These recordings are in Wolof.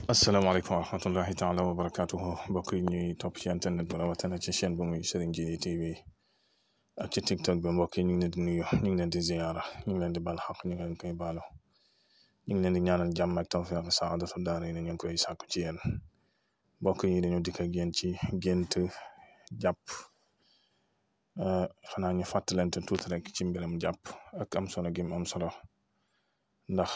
asalaamaaleykum wa rahmatullahi taala wa barakatuhu mbokk yi ñuy topp ci internet bi rawatina ci chaîne bu muy Serigne Djily TV ak ci TikTok bi mbokk yi ñu ngi leen di nuyu ñu ngi leen di ziyaara ñu ngi leen di bal xaq ñu ngi leen koy baalu ñu ngi leen di ñaanal jàmm ak tawfiq saadatu daara yi ñu ngi koy sàkku ci yéen mbokk yi dañoo dikk ak yéen ci gént jàpp xanaa ñu fàttalante tuuti rek ci mbiram jàpp ak am solo gi mu am solo ndax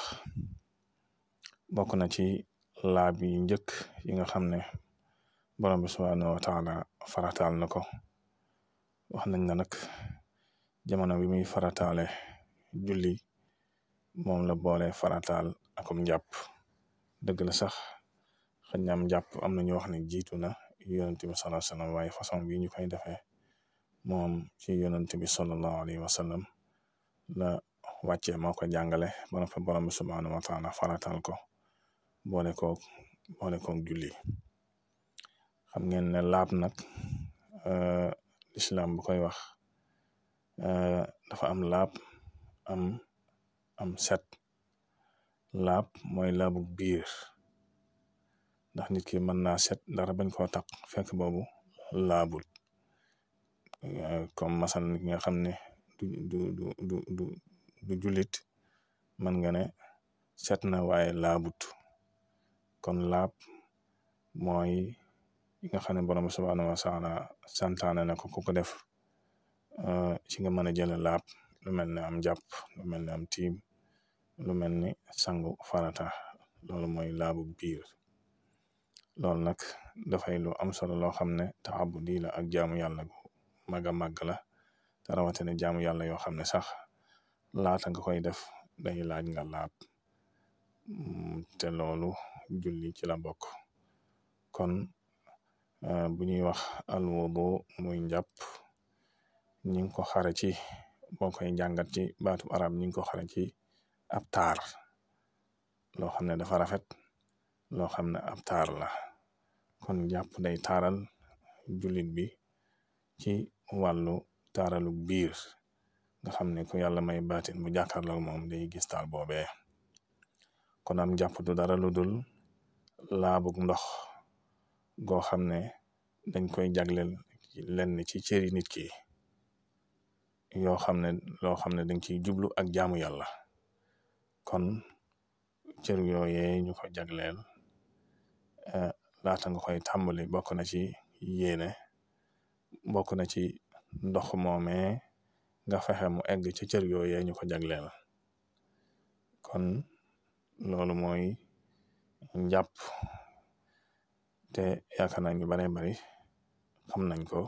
bokk na ci laab yi njëkk yi nga xam ne borom bi subhaanahu wa taala farataal na ko wax nañ na nag jamono bi muy farataale julli moom la boole farataal akum njàpp dëgg la sax xëy na am njàpp am na ñu wax ne jiitu na yonent bi sallallahu alayhi wa sallam waaye façon bi ñu koy defee moom ci yonent bi sallallahu alayhi wa sallam la wàccee moo ko jàngale ba noppi borom bi subhaanahu wa taala farataal ko boole koog julli xam ngeen ne laab nag lislaam bu koy wax dafa am laab am set laab mooy laabu biir ndax nit ki mën naa set dara bañ koo taq fekk boobu laabul comme masal nit nga xam ne du jullit mën nga ne set na waaye laabut kon laab mooy yi nga xam ne borom subhaanahu wa taala santaane na ko ku ko def ci nga mën a jële laab lu mel ne am jàpp lu mel ne am tiim lu mel ni sangu farata loolu mooy laabu biir loolu nag dafay lu am solo loo xam ne taabudi la ak jaamu yàlla gu mag a màgg la te rawatina jaamu yàlla yoo xam ne sax laata nga koy def day laaj nga laab te loolu julli ci la bokk kon bu ñuy wax alwudu muy njàpp ñi ngi ko xare ci boo koy jàngat ci baatu arab ñi ngi ko xare ci ab taar loo xam ne dafa rafet loo xam ne ab taar la kon jàpp day taaral jullit bi ci wàllu taaralu biir nga xam ne ku yàlla may baatin bu jàkkaarloo moom day gis taal boobee kon am jàpp du dara lu dul laabug ndox goo xam ne dañ koy jagleel lenn ci cëri nit ki yoo xam ne loo xam ne dañ ciy jublu ak jaamu yàlla kon cër yooyee ñu ko jagleel laata nga koy tàmbali bokk na ci yéene bokk na ci ndox moomee nga fexe mu egg ci cër yooyee ñu ko jagleel kon loolu mooy njàpp te yaakaar naa ñu baree bari xam nañ ko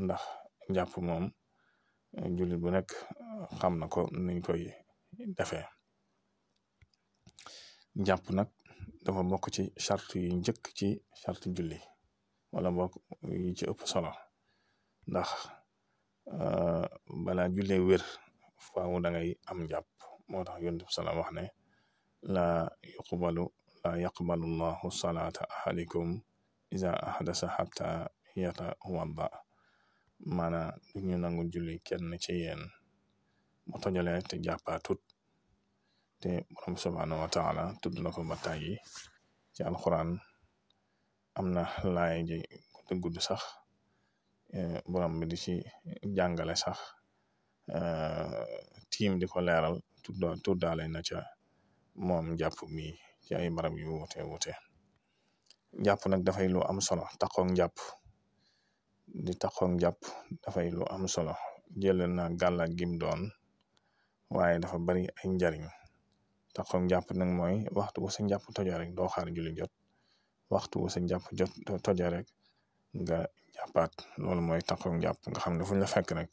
ndax njàpp moom jullit bu nekk xam na ko niñ koy defee njàpp nag dafa bokk ci charte yi njëkk ci charte julli wala bokk yi ci ëpp solo ndax balaa jullee wér faaw da ngay am njàpp moo tax yonent bi salaam wax ne laa yaqbalu llahu salaata ahadikum iza ahdasa hatta yatawadda maanaam du ñu nangu julli kenn ci yéen mu tojale te jàppaatut te borom subhaanahu wa taala tudd na ko ba tàyyi ci alquran am na laay ji gudd sax borom bi di ci jàngale sax tiim di ko leeral tuddaale na ca moom jàpp mi ci ay barab yu wute jàpp nag dafay lu am solo taxoog jàpp dafay lu am solo jël na gàllaaj gim doon waaye dafa bari ay njariñ taxoog jàpp nag mooy waxtu wu sa njàpp tojo rek doo xaar julli jot waxtu wu sa njàpp jot tojo rek nga jàppaat loolu mooy taxoog jàpp nga xam ne fuñ la fekk rek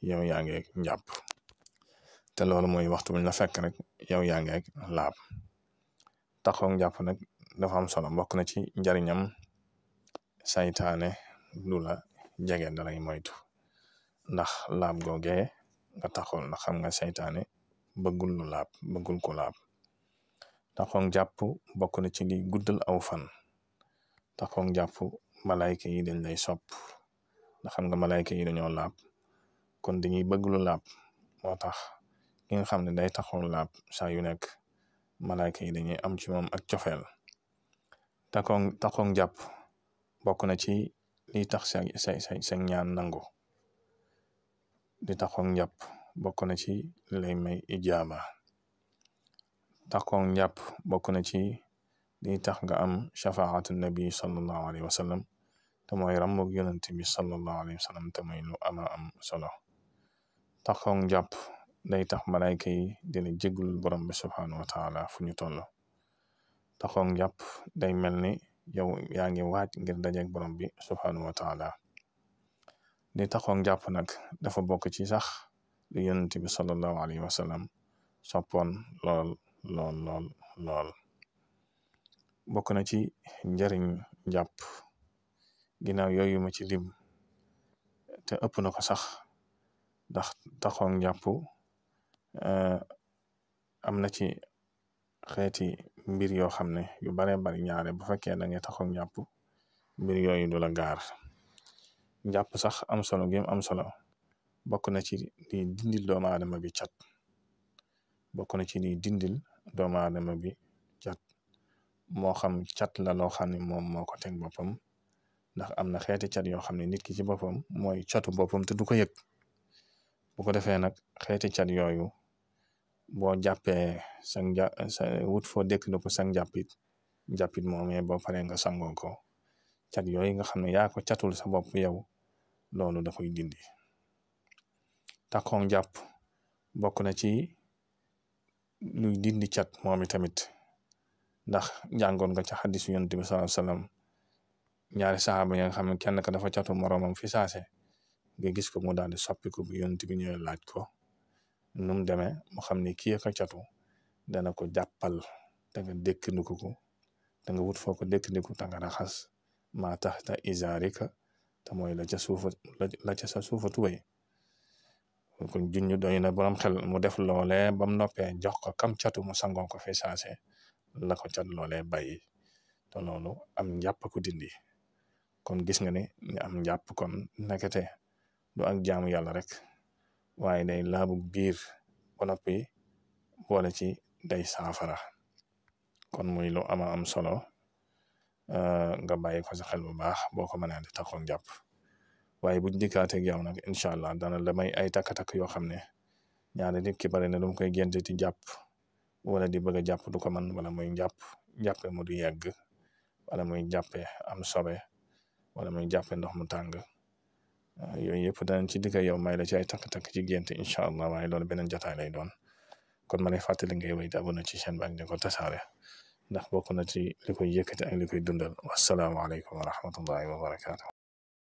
yow yaa ngeeg njàpp te loolu mooy waxtu buñ la fekk rek yow yaa ngeeg laab taxoog jàpp nag dafa am solo bokk na ci njariñam saytaane du la jege dalay moytu ndax laab googee nga taxool ndax xam nga saytaane bëggul lu laab bëggul ko laab taxoog jàpp bokk na ci li guddal aw fan taxoog jàpp malayka yi dañ lay sopp ndax xam nga malayka yi dañoo laab kon dañuy bëgg lu laab moo tax ki nga xam ne day taxoog laab saa yu nekk malayka yi dañuy am ci moom ak cofeel taxoog jàpp bokk na ci liy tax sa ñaan nangu. di taxoog njàpp bokk na ci lay may ijaaba. taxoog njàpp bokk na ci liy tax nga am shafaatu nabi sallallahu alayhi wa sallam te mooy rammoog yonent bi sallallahu alayhi wa sallam te mooy lu ama am solo. taxoog njàpp day tax malayka yi dina jéggul borom bi subhanahu wa taala fu ñu toll. taxoog njàpp day mel ni yow yaa ngi waaj ngir dajeeg borom bi subhanahu wa taala. di taxoog njàpp nag dafa bokk ci sax lu yonent bi sallallahu alayhi wa sallam soppoon lool. bokk na ci njariñ njàpp ginnaaw yooyu ma ci lim te ëpp na ko sax ndax taxoog njàpp am na ci xeeti mbir yoo xam ne yu bare bari ñaare bu fekkee da ngay taxoog njàpp mbir yooyu du la gaar. njàpp sax am solo gim am solo bokk na ci di dindil doomu aadama bi cat. bokk na ci di dindil doomu aadama bi cat moo xam cat la loo xam ne moom moo ko teg boppam ndax am na xeeti cat yoo xam ne nit ki ci boppam mooy catu boppam te du ko yëg. bu ko defee nag xeeti cat yooyu boo jàppee sa wut foo dekk na ko sang jàppit moomee boo paree nga sangoo ko cat yooyu nga xam ne yaa ko catul sa bopp yow loolu da koy dindi. taxoog jàpp bokk na ci luy dindi cat moomi tamit ndax jàngoon nga ca xadisu yonent bi sallallahu alayhi wasallam ñaari saxaaba ya nga xam ne kenn ka dafa catu moroomam fi saase nga gis ko mu daal di soppiku bu yonent bi ñëwee laaj ko nu mu demee mu xam ne kii ka catu dana ko jàppal te nga dékkandiku ko te nga wut foo ko dékkandiku te nga raxas maa taxta izaarika te mooy la ca sa suufa tubay. kon junñu doy na borom xel mu def loolee bam noppee jox ko kam catu mu sangoo ko fi saase la ko cat loolee bàyyi te loolu am njàpp ko dindi. kon gis nga ne nga am njàpp kon nekkete du ak jaamu yàlla rek waaye day laabu biir ba noppi boole ci day saafara. kon muy lu ama am solo nga bàyyi ko sa xel bu baax boo ko mënee di taxoog jàpp. waaye buñ dikkaateeg yow nag incha allah dana la may ay takk-takk yoo xam ne ñaari nit ki bari na dum koy génte ci jàpp wala di bëgg a jàpp du ko man wala muy jàppe mu du yegg wala muy jàppe am sobe wala muy jàppe ndox mu tàng. yooyu yëpp danañ ci digga yow may la ci ay takk-takk ci génte incha allah waaye loolu beneen jotaay lay doon. kon ma lay fàttali ngay wéy di abonné ci chaîne bi ak di ko tasaare ndax bokk na ci li koy yëkkati ak li koy dundal. wassalaamu aleykum wa rahmatullahi wa barakaatu.